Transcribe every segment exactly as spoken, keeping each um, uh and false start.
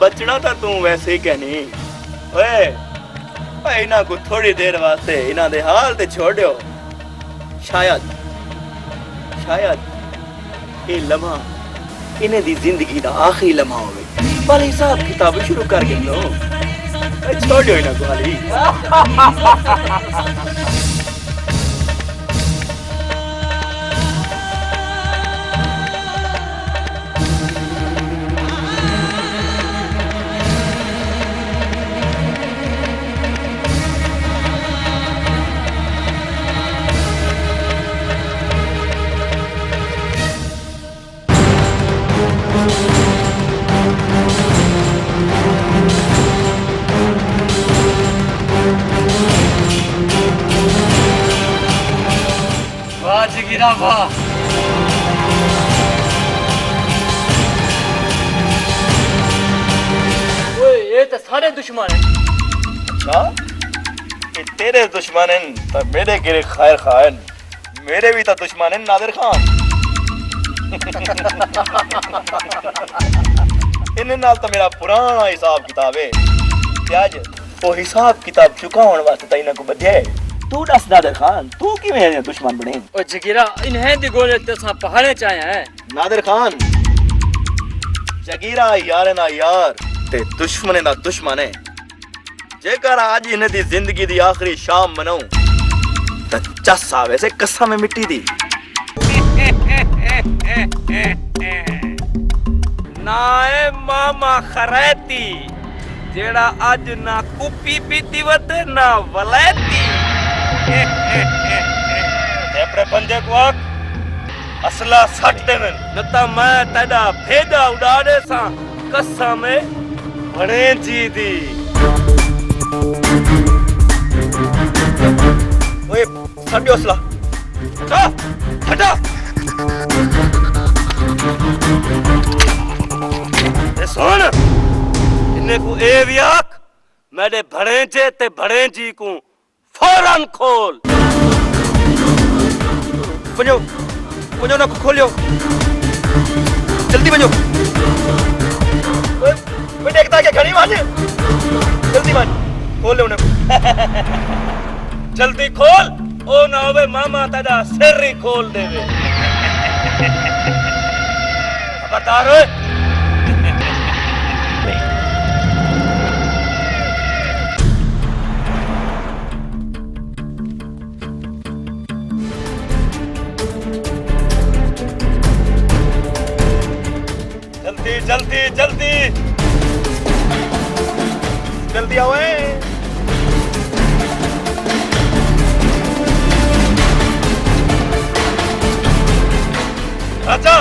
بچݨا تاں توں ویسے ہی کینی۔ اوئے، اوئے، انہاں کوں تھوڑی دیر واسطے انہاں دے حال تے چھوڑ ݙیو۔ شاید، شاید اے لمحہ انہیں دی زندگی دا آخری لمحہ ہووے۔ پر حساب کتاب شروع کر گھنو۔ اے چھوڑ ݙیو انہاں کوں حالی۔ واہ جگیرا واہ۔ اوئے، اے تاں سارے دشمن ہن۔ اچھا، اے تیرے دشمن ہن تاں میݙے کیڑھے خیر خواہ ہن؟ میݙے وی تاں دشمن ہن نادر خان۔ انہیں نال تاں میݙا پراݨا حساب کتاب ہے۔ تے اڄ او حساب کتاب چکاوݨ واسطے تاں انہاں کوں ٻدھیا ہے۔ توں ݙس نادر خان، توں کیویں انہیں دشمن بݨے؟ او جگیرا، انہیں دی ڳول تے اساں پہاڑیں چ آئے ہیں۔ نادر خان، جگیرا یاریں دا یار تے دشمنیں دا دشمن ہے۔ جیکر اڄ انہیں دی زندگی دی آخری شام مناؤں، تاں چس آویسے قسم مٹی دی۔ ناں اے ماما خریتی، جیڑھا اڄ نہ کپی پیتی ودے، نہ ولائتی۔ تے اپݨے بندے کوں آکھ، اسلحہ سٹ ݙیون، نہ تاں میں تیݙا بھیجا اݙا ݙیساں، قسم اے بھݨیجی دی۔ اوئے، سٹ ݙیو اسلحہ۔ ہٹا، ہٹا۔ اے سݨ، انہیں کوں اے وی آکھ، میݙے بھݨیجے تے بھݨیجی کوں فوراً کھول۔ ونڄو، ونڄو، انہاں کوں کھولیو۔ جلدی ونڄو۔ اوئے، اوئے، ݙیکھدا کہ گھݨی ونڄ۔ جلدی ونڄ، کھول انہاں کوں۔ جلدی کھول، او نہ ہووے ماما تیݙا سر ہی کھول ݙیوے۔ خبردار ہوئے۔ جلدی، جلدی، جلدی۔ جلدی آؤ اے۔ راجا۔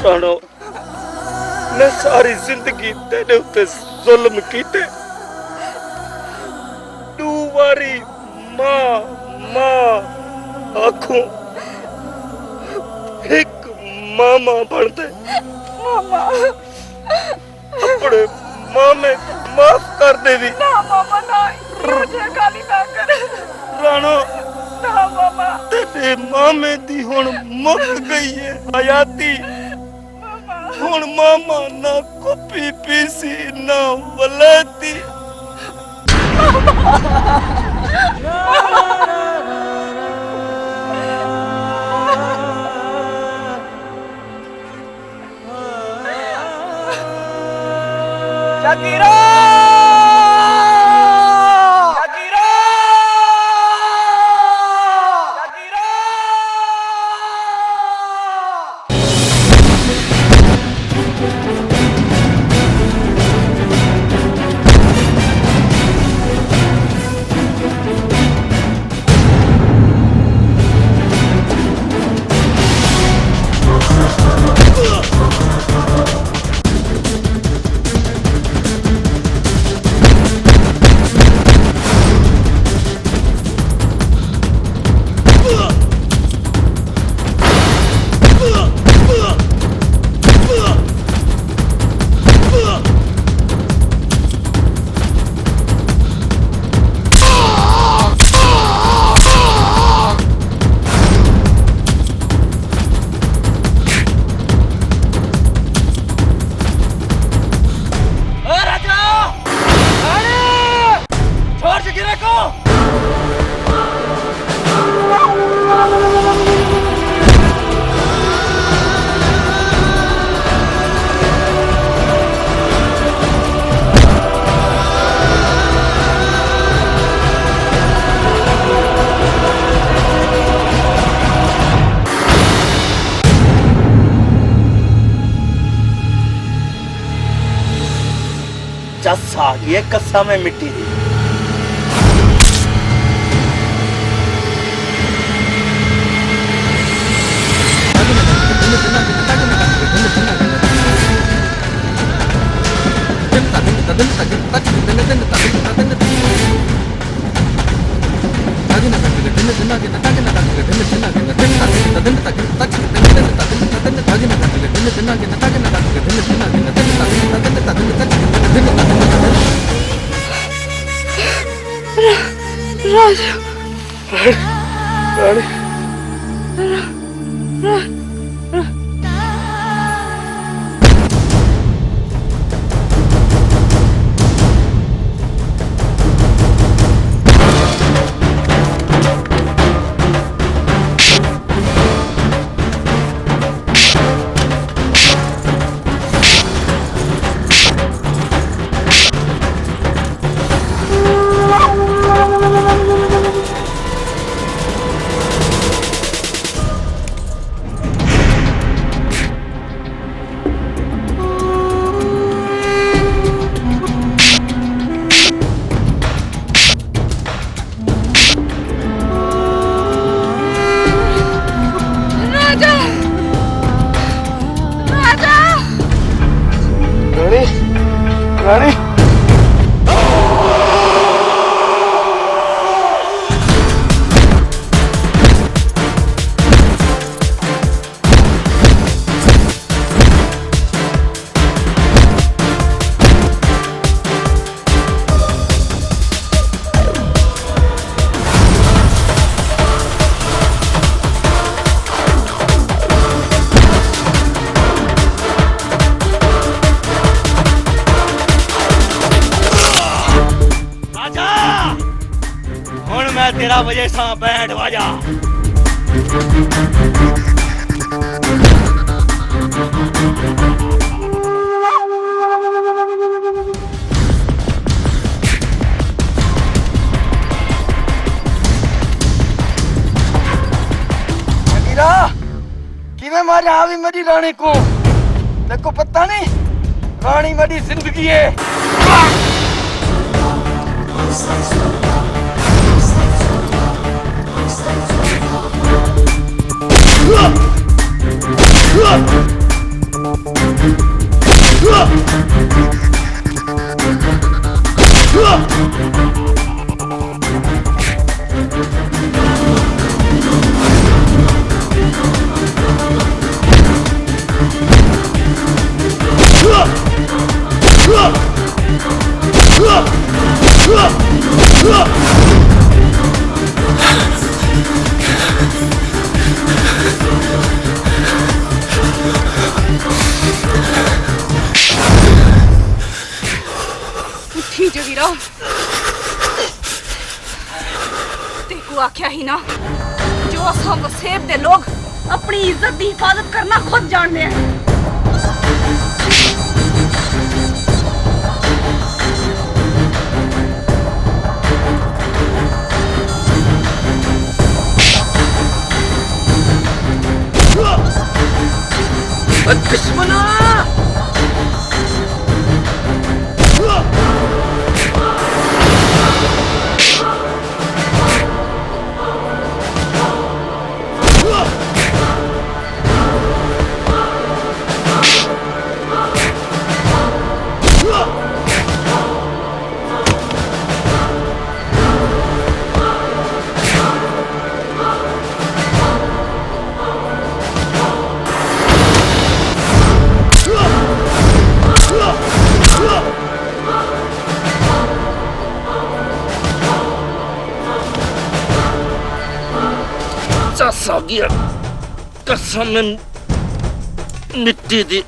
راݨو، میں ساری زندگی تیݙے اتے ظلم کیتے۔ ݙو واری ماں، ماں آکھوں، ہک ماما بݨ تے ماما۔ اپݨے مامے کوں معاف کر ݙیوی۔ نہ ماما، نہ، ایہو جیہا ڳالھ نہ کر۔ راݨو، نہ ماما۔ تیݙے مامے دی ہݨ مک ڳئی ہے حیاتی۔ ماما۔ ہݨ ماما نہ کپی پیسی، نہ ولائتی۔ شاکرہ! شاکرہ! شاکرہ! اے راجا! راݨی! چھوڑ شکیرے کوں! چس آ ڳئی ہے قسم ہے مٹی دی۔ راجا۔ راݨی۔ راجا! راجا! راݨی! راݨی! راجا! ہݨ میں تیݙا وڄیساں بینڈ واجا۔ شکیرا، کیویں ماریا ہاوی میݙی راݨی کوں؟ تیکوں پتہ نہیں، راݨی میݙی زندگی ہے۔ تیکوں آکھیا ہی نا جو اساں وسیب دے لوگ اپݨی عزت دی حفاظت کرݨا خود ڄاݨدے ہیں۔ دشمنا! چا ساڳیا قسم مٹی دی۔